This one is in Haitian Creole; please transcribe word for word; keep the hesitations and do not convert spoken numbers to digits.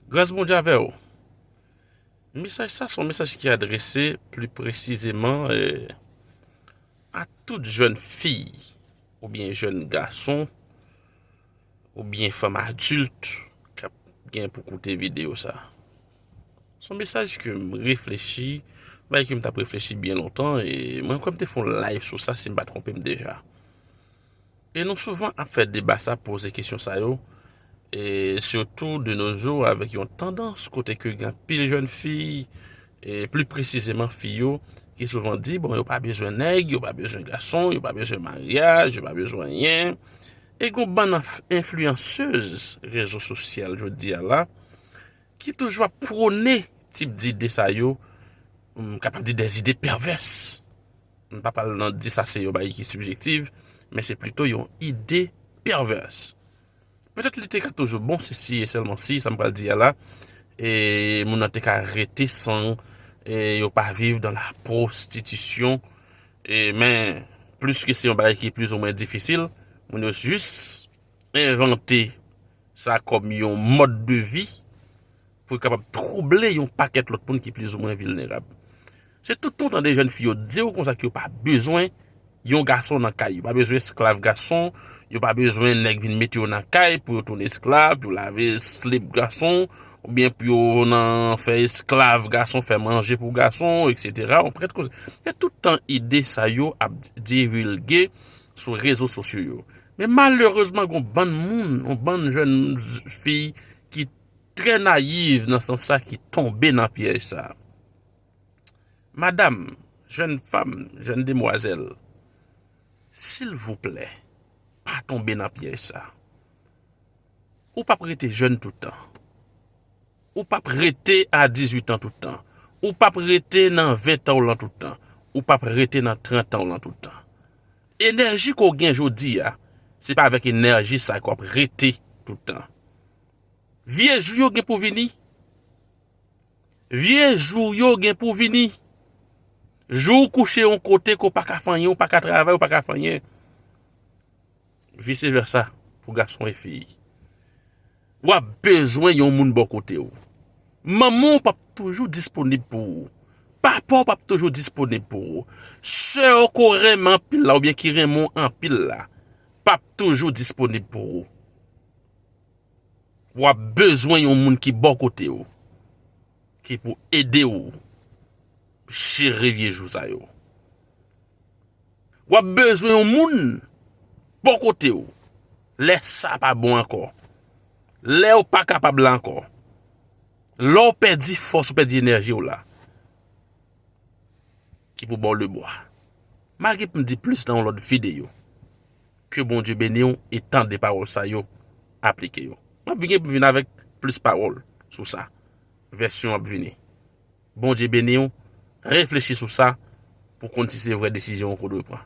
Gras Bondye avè w. Mesaj sa se yon mesaj ki adrese pli presizeman eh, a tout jèn fi oubyen jèn gason oubyen fanm adilt k ap gen pou koute videyo sa. Se yon mesaj ke m reflechi, bagay ke m t ap reflechi byen lontan, e mwen kwè m te fè yon live sou sa si m pa twonpe m deja. E nou souvan ap fè deba sa, poze kesyon sa yo, e sitou de nos jours avèk yon tandans kote ke gen anpil jèn fi, e pli presizeman fi yo, ki souvan di, bon, yo pa bezwen nèg, yo pa bezwen gason, yo pa bezwen maryaj, yo pa bezwen anyen. E gon bann anf- enfliyansez rezo sosyal jodi a la, ki toujou ap pwone tip dide sa yo, m kapab di des idées perverses. M pa pral nan di sa se yon bagay ki sibjektif, men se plito yon ide pervers. Petèt li te ka toujou bon, se si e sèlman si, sa m pral di a la, e moun nan te ka rete san e yo pa viv dan la pwostitisyon. E, men, plis ke se yon bagay ki plizoumwen difisil, moun yo jis envante sa kòm yon mòd de vi pou kapab twouble yon pakèt lòt moun ki plizoumwen vilnerab. Se tout tan w tande jèn fi yo di w konsa ke yo pa bezwen yon gason nan kay. Yo pa bezwen esklav gason, yo pa bezwen nèg vin mete yo nan kay pou yo tounen esklav, pou yo lave slip gason, oubyen pou yo nan fè esklav gason, fè manje pou gason, etsetera. Yon pakèt koze. Se tout tan ide sa yo ap divilge sou rezo sosyo yo. Men malerezman, gon bann moun, yon bann jèn fi ki trè nayiv nan sans sa, ki tonbe nan pyèj sa. Madanm, jèn fanm, jèn demwazèl, silvouplè, pa tonbe nan pyèj sa. Ou p ap rete jèn tout tan. Ou p ap rete a dizuit an tout tan. Ou p ap rete nan ven tan w lan tout tan. Ou p ap rete nan trant an w lan tout tan. Enèji ke w gen jodi a, se pa avèk enèji sa ke w ap rete tout tan. Vye jou yo gen pou vini. Vye jou yo gen pou vini. Jou w kouche yon kote ke w pa ka fè anyen, w pa ka travay, w pa ka fè anyen. Vise vèsa pou gason e fi. W ap bezwen yon moun bò kote w. Manman w p ap toujou disponib pou ou. Papa w p ap toujou disponib pou ou. Sè w ke w renmen anpil la oubyen ki renmen w anpil la p ap toujou disponib pou ou. W ap bezwen yon moun ki bò kote w, ki pou ede w jere vye jou sa yo. W ap bezwen yon moun bò kote w lè sa pa bon ankò, lè w pa kapab la ankò, lè w pèdi fòs ou, pèdi enèji w la, ki pou ba w lebwa. M a gen pou m di plis nan yon lòt videyo. Ke Bondye beni w e tande pawòl sa yo, aplike yo. M ap gen pou m vin avèk plis pawòl sou sa. Vèsyon ap vini. Bondye beni w, reflechi sou sa pou konn si se vrè desizyon ou dwe pran.